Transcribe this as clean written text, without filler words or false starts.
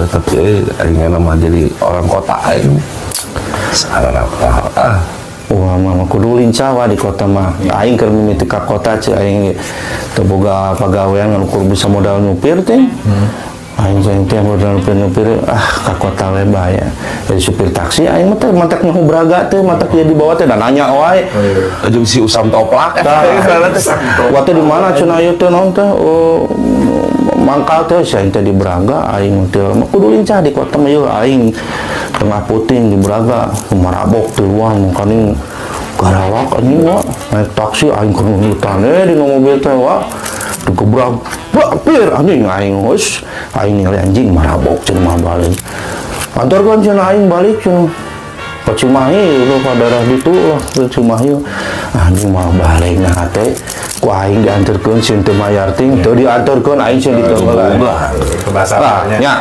Tapi aing mah jadi orang kota aing. Saran apa? Ah, Wah, mah kudu lincah wah di kota mah. Aing keur mimiti ka kota ceu aing teu boga pagawean ngan ukur bisa modal nyupir teh. Aing teh teh modal nyupir nyupir, ah, ka kota we bahaya. Jadi supir taksi aing mah teh matak nyaho Braga teh, matak dia di bawah teh dan nanya wae. Jeung si Usam Toplak. Tah, waktu di mana cenah ieu teh, naon teh? Oh, mangkal teh saya teh di Braga. Aing teh mah kudu lincah di kota mah ieu. Aing tengah puting di Braga marabok tiluan, makaning garawak anjing wa naik taksi. Aing keur nundutan di mobil teh wa digebrak bak pir anjing. Aing geus aing ningali anjing marabok cenah mah balik antarkeun cenah. Aing balik cenah ke Cimahi lu, ka daerah ditu lah, ke Cimahi. Anjing mah balik nah teh ku aing diantarkeun, sieun teu mayar ting teu diantarkeun aing sieun ditenggelan. Bahasa Ah, nya. Nya.